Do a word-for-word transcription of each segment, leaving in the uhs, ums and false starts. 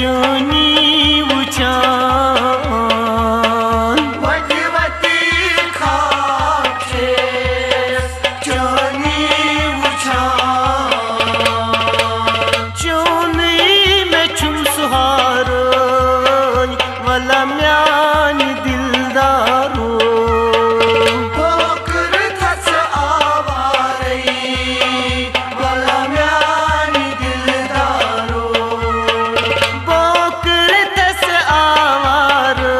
چٲنی وٕچھان۔ وَتہِ وَتہِ خاب چھِس چٲنی وٕچھان۔ چونُے مےٚ چھُم سہارٕ، وَلہ میٛانہِ دِلدارو۔ بہٕ کٔرتھَس آوارَے، وَلہ میٛانہِ دِلدارو۔ بہٕ کٔرتھَس آوارَے،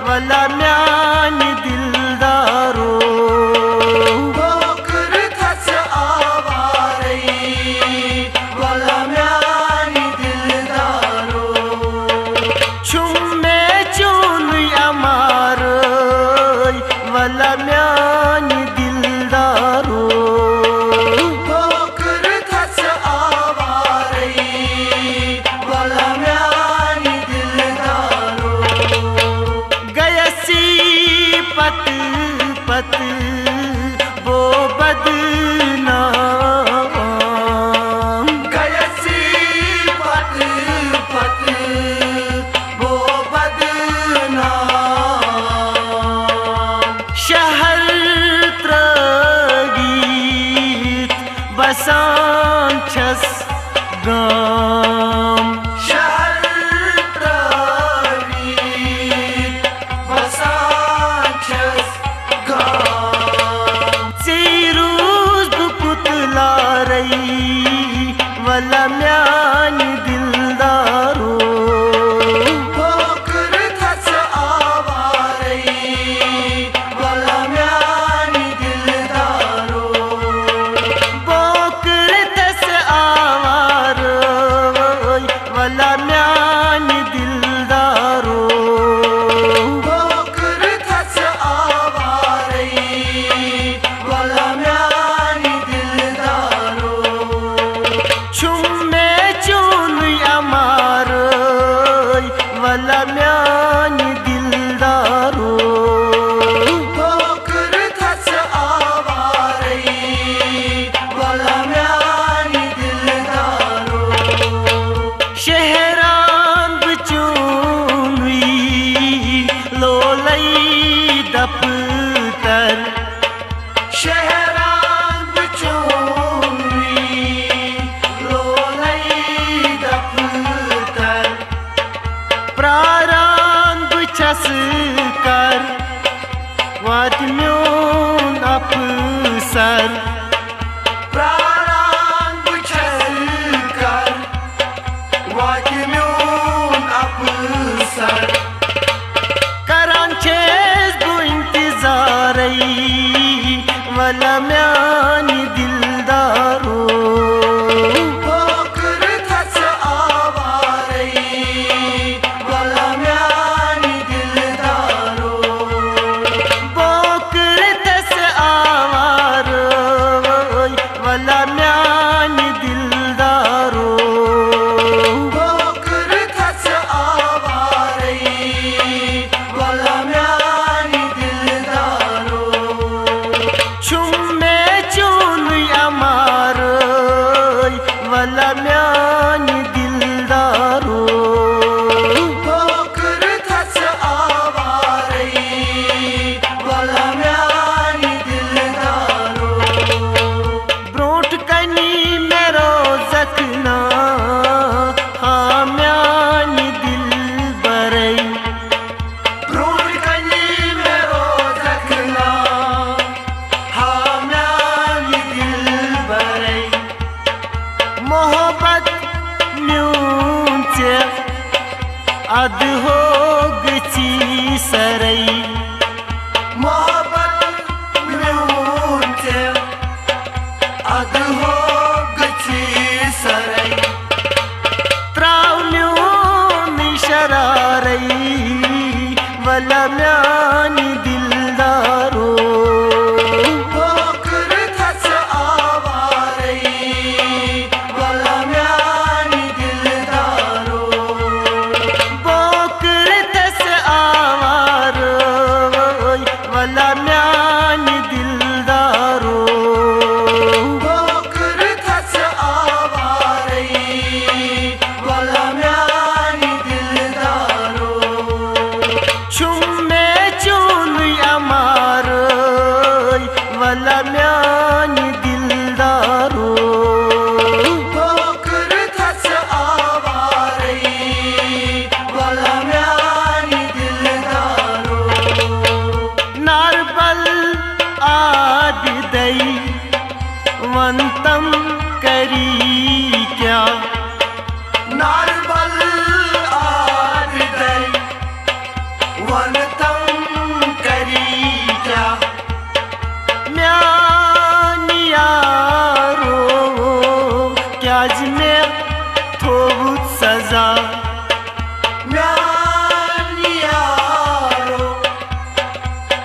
وَلہ میٛانہِ دِلدارو۔ بہٕ کٔرتھَس آوارَے، وَلہ میٛانہِ دِلدارو۔ چھُم مےٚ چونُے اَمارَے، وَلہ میٛانہِ دِلدارو۔ بہٕ کٔرتھَس آوارَے، وَلہ میٛانہِ دِلدارو۔ گٔیَسی پَتہٕ پَتہٕ بو بدنام۔ گٔیَسی پَتہٕ پَتہٕ بو بدنام۔ شہر ترٛٲوِتھ بسان چھَس گام۔ شہر ترٛٲوِتھ بسان چھَس گام۔ ژے روٗز بہٕ پُتلارَے، وَلہ میٛانہِ دِلدارو۔ بہٕ کٔرتھَس آوارَے، وَلہ میٛانہِ دِلدارو۔ بہٕ کٔرتھَس آوارَے، وَلہ میٛانہِ دِلدارو۔ بہٕ کٔرتھَس آوارَے، وَلہ میٛانہِ دِلدارو۔ چھُم مےٚ چونُے اَمارَے، وَلہ میٛانہِ دِلدارو۔ بہٕ کٔرتھَس آوارَے، وَلہ میٛانہِ دِلدارو۔ شہران بہٕ چونُے لولَے دفتر۔ شہران بہٕ چونُے لولَے دفتر۔ پراران بہٕ چھَس کر واتہِ میون افسر۔ پراران بہٕ چھَس کر واتہِ میون افسر۔ کران چھَس بہٕ اِنتظارَے، وَلہ میٛانہِ دِلدارو۔ بہٕ کٔرتھَس آوارَے، وَلہ میٛانہِ دِلدارو۔ بہٕ کٔرتھَس آوارَے، وَلہ میٛانہِ دِلدارو۔ بہٕ کٔرتھَس آوارَے، وَلہ میٛانہِ دِلدارو۔ چھُم مےٚ چونُے اَمارَے، وَلہ میٛانہِ دِلدارو۔ بہٕ کٔرتھَس آوارَے، وَلہ میٛانہِ دِلدارو۔ برونٛٹھ کَنہِ مےٚ روزَکھ نا، ہا میٛانہِ دِلبَرَے۔ برونٛٹھ کَنہِ مےٚ روزَکھ نا، ہا میٛانہِ دِلبَرَے۔ محبت میون ژےٚ اَدٕ ہو گٔژھی سَرَے۔ محبت میون ژےٚ اَدٕ ہو گٔژھی سَرَے۔ ترٛاو میون شرارَے، وَلہ میٛانہِ دِلدارو۔ بہٕ کٔرتھَس آوارَے، وَلہ میٛانہِ دِلدارو۔ بہٕ کٔرتھَس آوارَے، میانہِ یارو،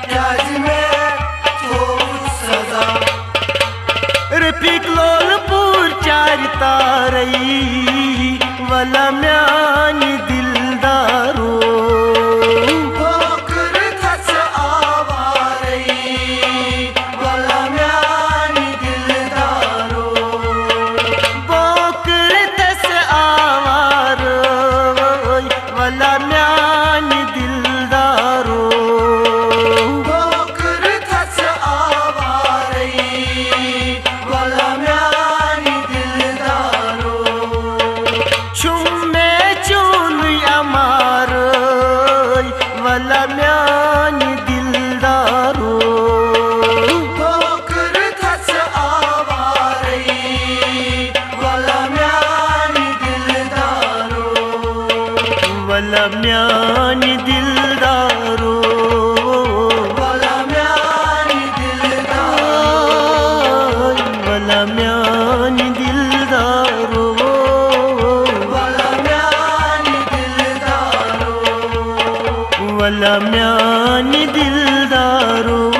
کیازِ مےٚ تھووُتھ سزا؟ رفیق لول پور چارِ تارے، ولا میانہِ دلدارو۔ بوکر تھس آوارے، ولا میانہِ دلدارو۔ بوکر تھس آوارے، ولا میانہِ دلدارو۔ بوکر تھس آوارے، ولا میانہِ دلدارو۔ چھُم مےٚ چونُے امارے، ولا میانہِ دلدارو۔ بوکر تھس آوارے، ولا میانہِ دلدارو۔ ولا میانہِ دلدارو۔ ولا میانہِ دلدارو۔ ولا میانہِ دلدارو۔ ولا میانہِ دلدارو۔ ولا میانہِ دلدارو۔